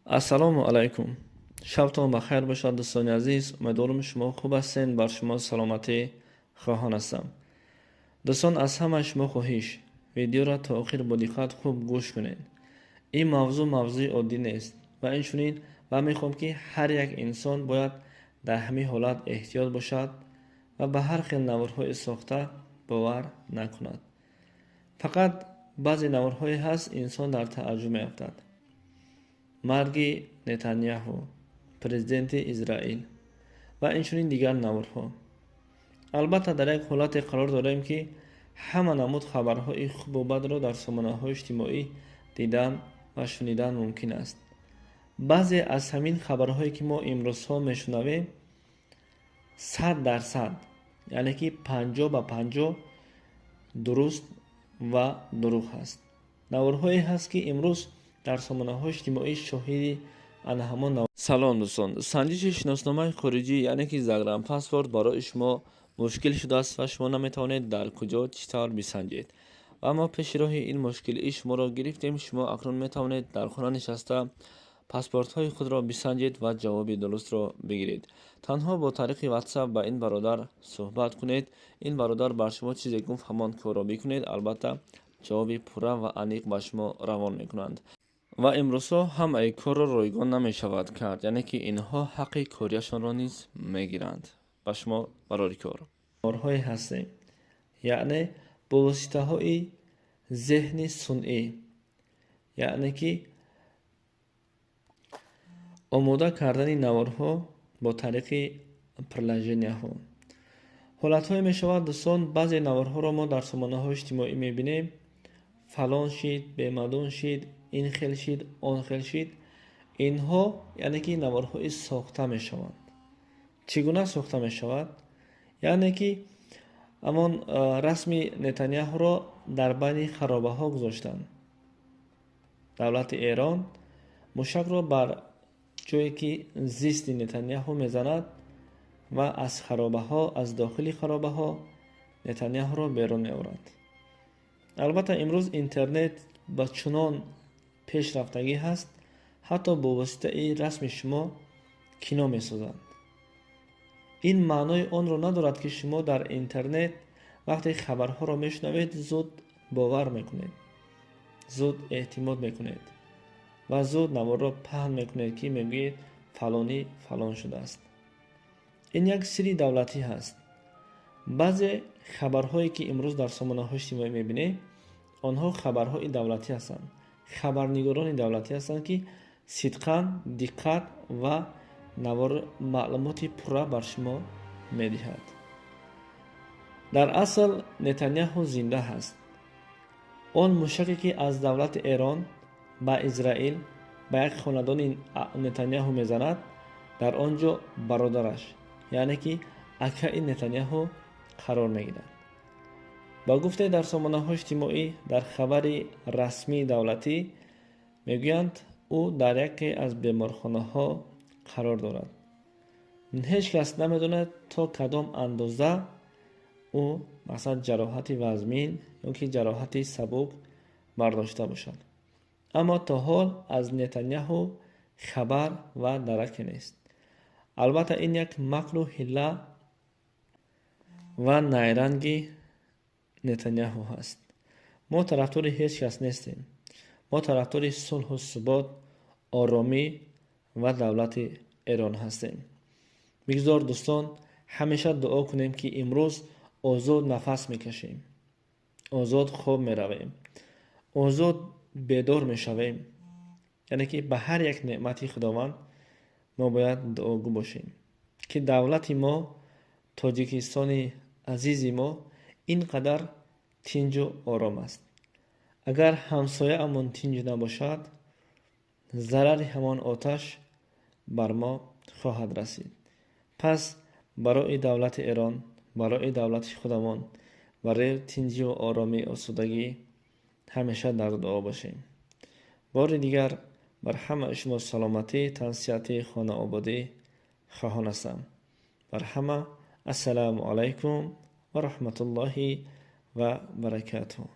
Ассалому алайкум, шабтон ба хайр бошад, дӯстони азиз. Умедворам, шумо хуб ҳастед. Бар шумо саломатӣ хоҳон ҳастам. Дӯстон, аз ҳамаи шумо хоҳиш: видеоро то охир бо диққат хуб гӯш кунед. Ин мавзӯъ мавзӯи оддӣ нест ва инчунин ва мехоҳам, ки ҳар як инсон бояд дар ҳамин ҳолат эҳтиёт бошад ва ба ҳар хел наворҳои сохта бовар накунад. Фақат баъзе наворҳое ҳаст, инсон дар тааҷҷуб меафтад. Марги Нетанияҳу, президенти Израил, ва инчунин дигар наворҳо. Албатта, дар як ҳолате қарор дорем, ки ҳама намуд хабарҳои хубу бадро дар сомонаҳои иҷтимоӣ дидан ва шунидан мумкин аст. Баъзе аз ҳамин хабарҳое, ки мо имрӯзҳо мешунавем, 100%, яъне ки 50 ба 50 дуруст ва дурӯғ ҳаст. Наворҳое ҳаст, ки имрӯз дар сомонаҳои иҷтимоӣ шоҳиди ана ҳамон. Салом, дӯстон. Санҷиши шиносномаи хориҷӣ, яъне ки загранпаспорт, барои шумо мушкил шудааст ва шумо наметавонед дар куҷо, чӣ тавр бисанҷед. Ва мо пеши роҳи ин мушкилии шуморо гирифтем. Шумо акнун метавонед дар хона нишаста паспортҳои худро бисанҷед ва ҷавоби дурустро бигиред. Танҳо бо тариқи WhatsApp ба ин бародар суҳбат кунед. Ин бародар бар шумо чизе гуфт, ҳамон корро бикунед. Албатта, ҷавоби пурра ва аниқ ба шумо равон мекунанд. Ва имрӯзҳо ҳамаи корро ройгон намешавад кард, яъне ки инҳо ҳаққи кориашонро низ мегиранд. Ба шумо барори кор. Корҳое ҳастем, яъне бо воситаҳои зеҳни сунъӣ, яъне ки омода кардани наворҳо бо тариқи приложенияҳо. Ҳолатҳое мешавад, дӯстон, баъзе наворҳоро мо дар сомонаҳои иҷтимоӣ мебинем: фалон шид, бемадон шид, ин хел шид, он хел шид. Инҳо, яъне ки наворҳои сохта мешаванд. Чӣ гуна сохта мешавад? Яъне ки ҳамон расми Нетаняҳуро дар байни харобаҳо гузоштанд. Давлати Эрон мушакро бар ҷое, ки зисти Нетаняҳу, мезанад ва аз харобаҳо, аз дохили харобаҳо Нетаняҳуро берун меорад. Албатта, имрӯз интернет ба чунон пешрафтагӣ ҳаст, ҳатто бо воситаи расми шумо кино месозанд. Ин маънои онро надорад, ки шумо дар интернет вақте хабарҳоро мешунавед, зуд бовар мекунед, зуд эътимод мекунед ва зуд наворро паҳн мекунед, ки мегӯед, фалонӣ фалон шудааст. Ин як сирри давлатӣ ҳаст. Баъзе хабарҳое, ки имрӯз дар сомонаҳои иҷтимоӣ мебинем, онҳо хабарҳои давлатӣ ҳастанд. Хабарнигорони давлатӣ ҳастанд, ки сидқан, диққат ва навор маълумоти пурра бар шумо медиҳад. Дар асл Нетаняҳу зинда ҳаст. Он мушаке, ки аз давлати Эрон ба Израил, ба як хонадони Нетаняҳу мезанад, дар он ҷо бародараш, яъне ки акаи Нетаняҳу, қарор мегирад. Ба гуфте дар сомонаҳои иҷтимоӣ, дар хабари расмии давлатӣ мегӯянд, ӯ дар яке аз беморхонаҳо қарор дорад. Ҳеҷ кас намедонад, то кадом андоза ӯ, масалан, ҷароҳати вазмин ё ки ҷароҳати сабук бардошта бошад. Аммо то ҳол аз Нетаняҳу хабар ва дараке нест. Албатта, ин як макру ҳилла ва найранги Нетаняҳу ҳаст. Мо тарафдори ҳеҷ кас нестем. Мо тарафдори сулҳу субот, оромӣ ва давлати Эрон ҳастем. Бигзор, дӯстон, ҳамеша дуо кунем, ки имрӯз озод нафас мекашем, озод хоб меравем, озод бедор мешавем. Яъне ки ба ҳар як неъмати Худованд мо бояд дуогӯ бошем, ки давлати мо, Тоҷикистони азизи мо, ин қадар тинҷу ором аст. Агар ҳамсояамон тинҷ набошад, зарари ҳамон оташ бар мо хоҳад расид. Пас барои давлати Эрон, барои давлати худамон, барои тинҷиву оромӣ, осудагӣ ҳамеша дар дуо бошем. Бори дигар бар ҳамаи шумо саломатӣ, тансиҳатӣ, хонаободӣ хоҳон ҳастам. Бар ҳама ассалому алайкум ва раҳматуллоҳи ва баракатуҳ.